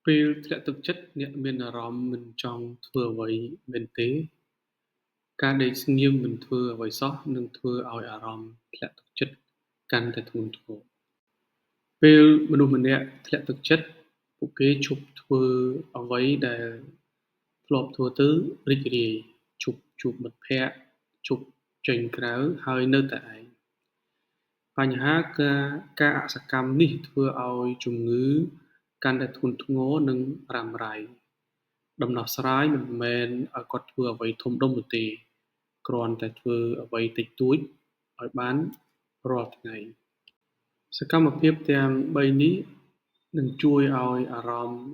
ពេលធ្លាក់ទឹកចិត្ត អ្នកមានអារម្មណ៍មិនចង់ធ្វើអ្វីមែនទេ? ការដេកស្ងៀមមិនធ្វើអ្វីសោះនឹងធ្វើឱ្យអារម្មណ៍ធ្លាក់ទឹកចិត្តកាន់តែធ្ងន់ធ្ងរ។ ពេលមនុស្សម្នាក់ធ្លាក់ទឹកចិត្ត ពួកគេឈប់ធ្វើអ្វីដែលធ្លាប់ធ្វើទៅរីករាយ ឈប់ជួបមិត្តភក្តិ ឈប់ចេញក្រៅ ហើយនៅតែឯង។ បញ្ហាការអសកម្មនេះធ្វើឱ្យជំងឺកាន់តែធ្ងន់ធ្ងរនិងរ៉ាំរ៉ៃ។ ដំណោះស្រាយមិនមែនឱ្យគាត់ធ្វើអ្វីធំដុំនោះទេ គ្រាន់តែធ្វើអ្វីតិចតួចឱ្យបានរាល់ថ្ងៃ។ សកម្មភាពទាំងបីនេះនឹងជួយឱ្យអារម្មណ៍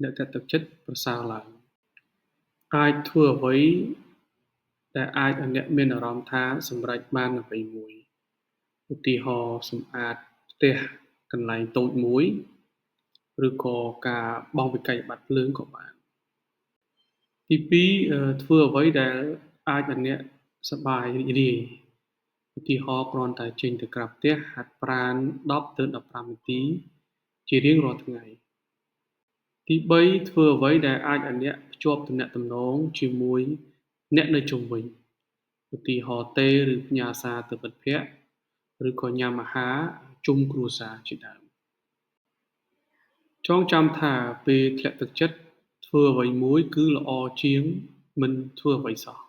អ្នកធ្លាក់ទឹកចិត្តប្រសើរឡើង។ អាចធ្វើអ្វីដែលអាចឱ្យអ្នកមានអារម្មណ៍ថាសម្រេចបានអ្វីមួយ ឧទាហរណ៍ សម្អាតផ្ទះកន្លែងតូចមួយ ឬក៏ការបង់វិក្កយបត្រភ្លើងក៏បាន។ ទីពីរ ធ្វើអ្វីដែលអាចឱ្យអ្នកសប្បាយរីករាយ ឧទាហរណ៍ គ្រាន់តែចេញទៅក្រៅផ្ទះហាត់ប្រាណ 10 ទៅ 15 នាទីជារៀងរាល់ថ្ងៃ។ ទីបី ធ្វើអ្វីដែលអាចឱ្យអ្នកភ្ជាប់ទំនាក់ទំនងជាមួយអ្នកនៅជុំវិញ ឧទាហរណ៍ តេ ឬផ្ញើសារទៅមិត្តភក្តិ ឬក៏ញ៉ាំអាហារជុំគ្រួសារជាដើម។ ចងចាំថាពេលធ្លាក់ទឹកចិត្ត ធ្វើអ្វីមួយគឺល្អជាងមិនធ្វើអ្វីសោះ។